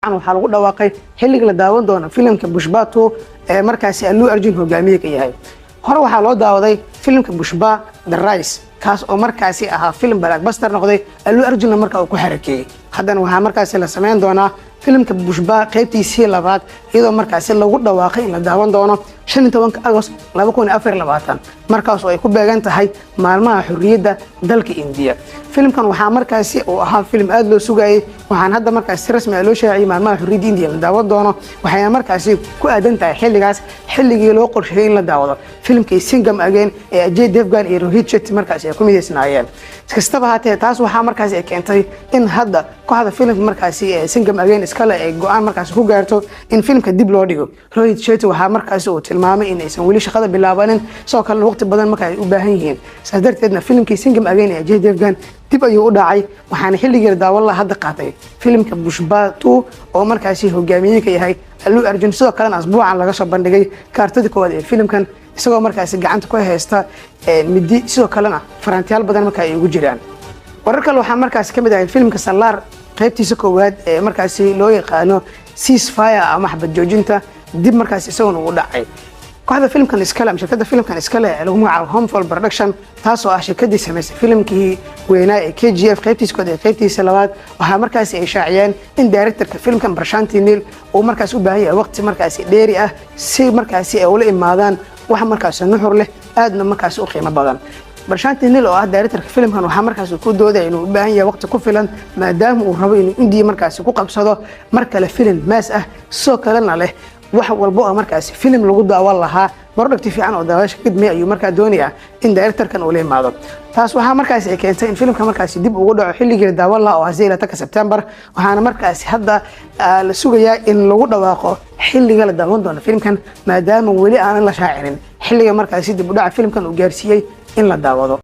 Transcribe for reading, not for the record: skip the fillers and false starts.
Asbuucan waxaa lagu dhawaaqay xilliga la daawan doono filimka Pushpa 2 ee markaasi Allu Arjun hogaamiye ka yahay. Hore waxaa loo daawaday filimka Pushpa: The Rise, kaas oo markaasi ahaa filim blockbuster noqday, Allu Arjunna marka uu ku xarakeeyey. Haddana waxaa markaasi la sameyn doonaa filimka Pushpa qaybtiisii labaad, iyadoo markaasi lagu dhawaaqay in la daawan doono 15-ka Agost 2024, markaas oo ay ku beegan tahay maalmaha xorriyadda dalka Indiya. Filimkan waxaa markaasi uu ahaa filim aada loo sugayay, waxaan hadda markaasi si rasmi ah loo shaaciyay maalmaha xorriyadda Indiya la daawan doono, waxayna markaasi ku aadan tahay xilligaas xilligii loo qorsheeyey in la daawado filimkii Singham Again ee Ajay Devgan iyo Rohit Shetty markaasi ay ku midaysnaayeen. Kastaba haatee, taas waxaa markaasi ay keentay in hadda kooxda filimka markaasi ee Singham Again iskale ay go'aan markaasi ku gaarto in filimka dib loo dhigo. Rohit Shetty waxaa markaasi uu tilmaamay in aysan weli shaqada bilaabanin, sidoo kalena waqti badan marka ay u baahan yihiin. Saas darteedna filimkii Singham Again ee Ajay Devgan dib ayuu u dhacay, waxaana xilligii daawan la hadda qaatay filimka Pushpa 2 oo markaasi hogaamiye ka yahay Allu Arjun. Sidoo kalena asbuucan laga soo bandhigay kaartadii koowaad ee filimkan, isagoo markaasi gacanta ku haysta midi, sidoo kalena farantiyaal badan marka ay ugu jiraan. Warar kale waxaa markaasi ka mid ahay filimka Salaar qaybtiisa koowaad ee markaasi loo yaqaano ceasefire ama xabad joojinta dib markaasi isaguna uu dhacay. Kooxda filimkan iskale ama shirkadda filimkan iskale ee lagu magacaabo Hombale Production, taasoo ah shirkaddii samaysay filimkii weynaa ee KGF qaybtiisa koowaad ee qaybtiisa labaad, waxaa markaasi ay shaaciyeen in directorka filimkan Prashanth Neel uu markaasi u baahan yahay waqti markaasi dheeri ah si markaasi ay ula imaadaan wax markaasi nuxur leh, aadna markaasi u qiimo badan. Prashanth Neel oo ah directorka filimkan waxaa markaasi ku doodaya inuu u baahan yahay waqti ku filan, maadaama uu rabo inuu Indiya markaasi ku qabsado mar kale filim mass ah, sidoo kalena leh wax walba oo markaasi filim lagu daawan lahaa. Product fiican oo daawasha kadmay ayuu markaa doonayaa in directorkan uu la imaado. Taas waxaa markaasi ay keentay in filimka markaasi dib ugu dhaco xilligii la daawan lahaa oo ah 18-ka Sebtembar, waxaana markaasi hadda la sugayaa in lagu dhawaaqo xilliga la daawan doono filimkan, maadaama weli aanan la shaacinin xilliga markaasi dib u dhaca filimkan uu gaarsiiyey in la daawado.